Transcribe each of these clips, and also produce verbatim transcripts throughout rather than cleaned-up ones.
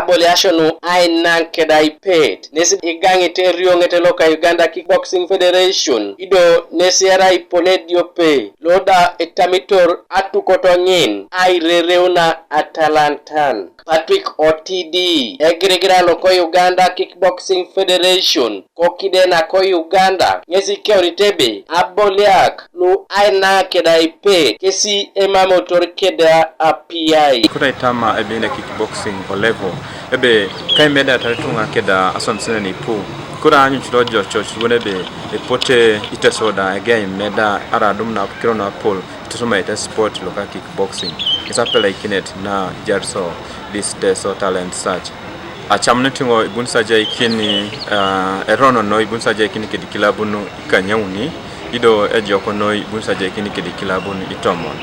Boliasio nu ainaŋ keda aipet, nes igaŋit erioŋet loka Uganda Kickboxing Federation, ido nes erai ipone ediope, lo da etamitor atukoto ŋin airereuna atalantan. Patrick Otidi, egirigiran loko Uganda Kickboxing Federation, kokide nako Uganda, ŋesi keunit ebe aboliak lu ainaŋ keda aipet, kesi emamotor keda apiai. Kura itama ebe ne kickboxing o level, ebe kaimeda tari tuŋa keda aswamisenen ipu. Kura anyuc lo jococ won ebe epote Iteso da ege imeda ara adum na kiro na pol, itutumaite sport loka kickboxing. Ŋesi apelaikinet na ijar so this Teso talent search. Acamunit ŋo ibun sajaikin, uh, erono no ibun sajaikin kedi kilabun ikanyauni, ido ejoko no ibun sajaikin kedi kilabun itomon.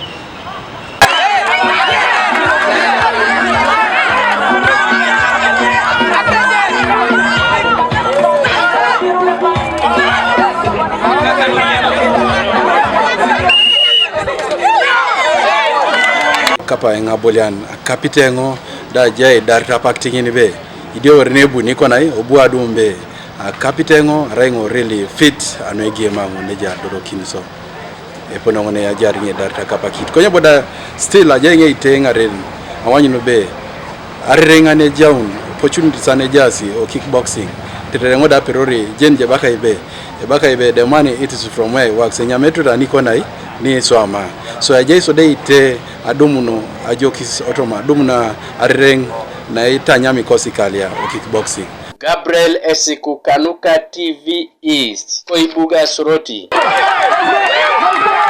Kapa eŋabolian akapiteŋo da jai dar tapak tiŋin be idio wor nebuni konai obu adum be akapiteŋo arai ŋo really fit anu egiema ŋo neja dorokin so. Epono ŋo ne ajar ŋe dar takapakit konye boda still ajai ŋe ite ŋaren awanyunu be arereŋ ane jaun opportunities ane jasi o kickboxing. Tetere ŋo da perori jen je baka ibe, e baka ibe the money it is from where it works. Enyametu ta ni konai ni swama. So ajai so de ite adumuno ajokis otoma adumuno arereŋ na itanyami kosikalia o kickboxing. Gabriel Esiku kanuka T V East, koibuga Soroti.